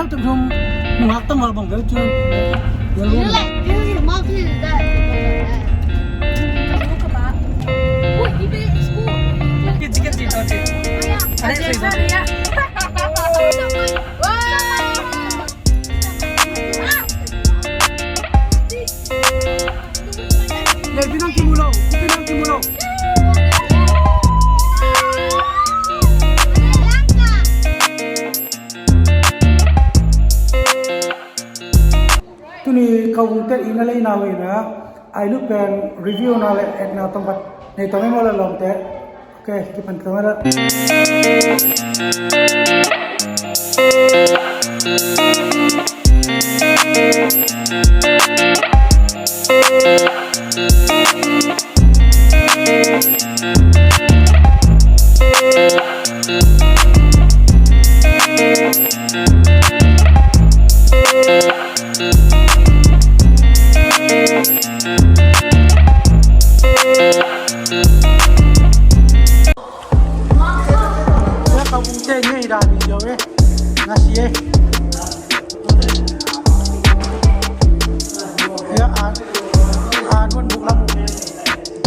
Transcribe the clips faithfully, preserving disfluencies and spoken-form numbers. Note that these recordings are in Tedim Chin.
Tum tum, mungak tang wal bang vel cun. Yellow. You like, this is more clear than. Kids, kids, kids, kids. Lepi nang kimu lo, kupi nang kimu lo. Tuni Kauvungte i na lei na ve na, ai lu pen review na le et na tong khat nei tong emo le lawmte. Ok, kipan tong a. Tua ka vung te ngei dan hi lo e. Nga si e. Ya, a, a, nuan buk lam.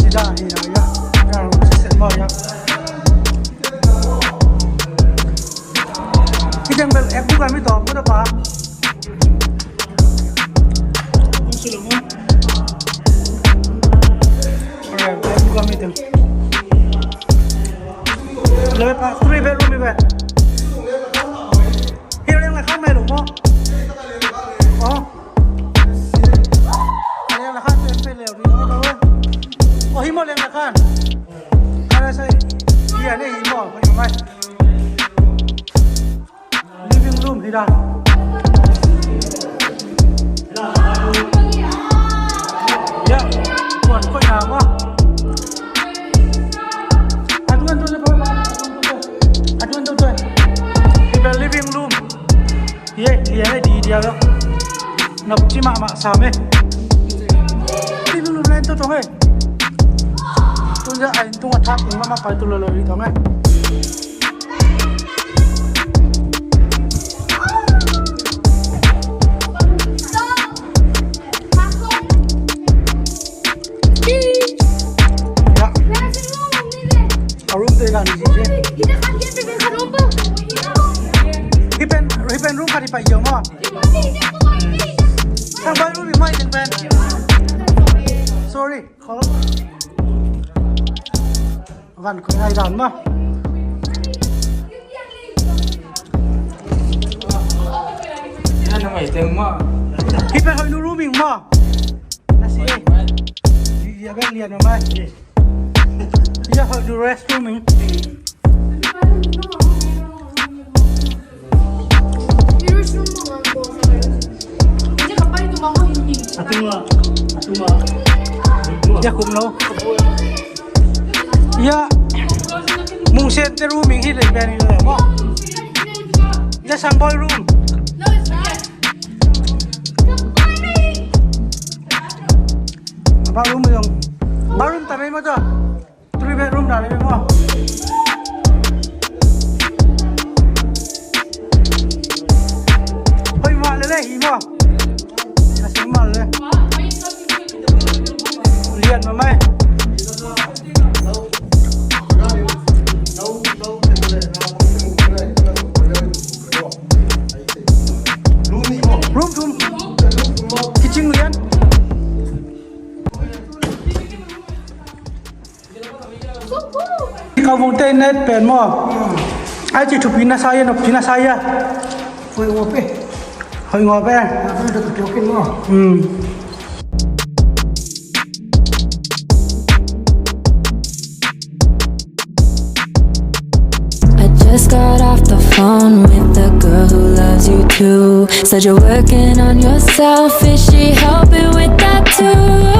Ci dan hi lo ya. Ya, si sen mo ya. Ki teng bel ek buk lam hi to, mo da pa. Three bedroom hi ve. Hi leng la khan mai lo maw? Oh. Leng la khan pen pen leu ni lo. Oh, hi maw leng la khan. Khan la sai. Hi a nei hi maw? Mai mai. Living room hi dan. Ya, kuan koi na ma. Atuan tu le pa. Atuan tu tu. Hi bel living room. Ye, ye, di dia lo. Nop ci mahmah sam e. Living room len tu tong e. Tun ja ai tung a thak tung ma pai tu lo lo di tong e. Ya. A room te kan si si. Hi pen, hi pen room khat hi pai yo maw. Sang bai room hi mai pen. Sorry. Van khoi ngai dan ma. Hi pen hoih nu room ing ma. Na si. Ya ben lian ma mai. Ya hoih nu restroom ing. Ya kum lo. Ya. Mung sen te room ing hi le ben hi le mo. Ya sang boy room. Bathroom yung. Bathroom tabi mo to. Three bedroom na le mo. Hoih mah le le hi mo. Na sing mah le. Lian mah mai. Room thum. Kitchen lian. Ka vung te net pen maw? Ai ci thupi na sa ia, nop ci na sa ia. Hoih ngawp e. Hoih ngawp e. Hmm. I just got off the phone with the girl who loves you too. Said you're working on yourself. Is she helping with that too?